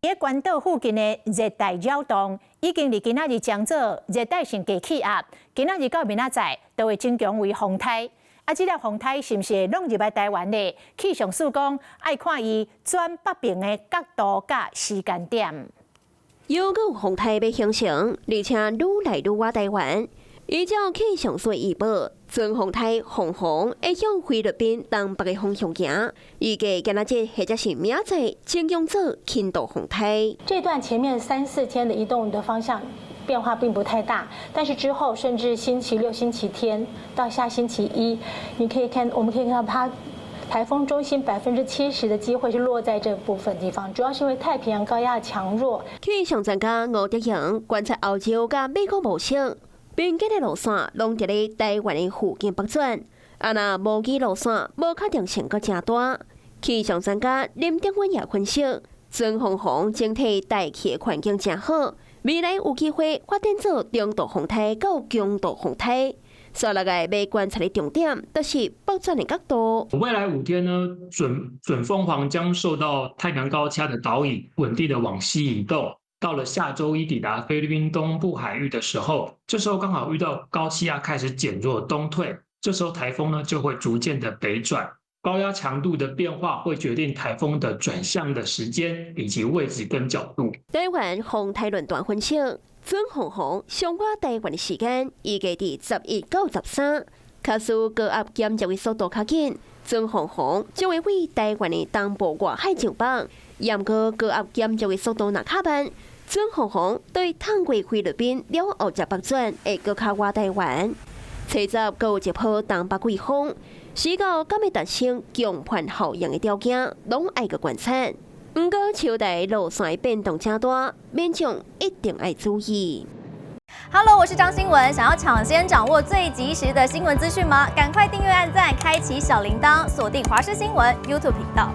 佇關島附近的熱帶擾動已經佇今仔日轉做熱帶性低氣壓，今仔日到明仔載都會增強為風颱。啊，這粒風颱是毋是會弄入來台灣呢？氣象署講愛看伊轉北爿的角度佮時間點。又閣有風颱欲形成，而且愈來愈倚台灣。依照氣象署預報，準風颱鳳凰會向菲律賓東北的方向行，預計今仔日或者是明仔載增強做輕度風颱。這段前面三四天的移動的方向變化並不太大，但是之後甚至星期六、星期天到下星期一，你可以看，我們可以看到它颱風中心70%的機會是落在這部分地方，主要是因為太平洋高壓強弱。氣象專家吳德榮觀察歐洲佮美國模式，平均的路線攏佇咧台灣的附近北轉，啊若模擬路線無確定性閣誠大。氣象專家林德溫也分析，準鳳凰整體大氣環境誠好，未來有機會發展做中度風颱到強度風颱。所以來欲觀察的重點，就是北轉的角度。未來5天呢，準鳳凰將受到太平洋高氣壓的導引，穩定的往西移動。到了下周一抵達菲律賓東部海域的時候，這時候剛好遇到高氣壓開始減弱東退，這時候颱風呢就會逐漸的北轉。高壓強度的變化會決定颱風的轉向的時間以及位置跟角度。台灣風颱論壇分析，準鳳凰上倚台灣的時間預計佇11到13，假使高壓減弱的速度較緊，準鳳凰將會對台灣的東部外海上北。毋過高壓減弱的速度若較慢，準鳳凰對通過菲律賓了後才北轉，會閣較倚台灣。初十閣有一波東北季風，時到敢會達成強颱效應的條件，攏愛閣觀察。毋過秋台路線變動誠大，民眾一定愛注意。 Hello，我是張新文，想要搶先掌握最及時的新聞資訊嗎？趕快訂閱、按讚、開啟小鈴鐺，鎖定華視新聞 YouTube 頻道。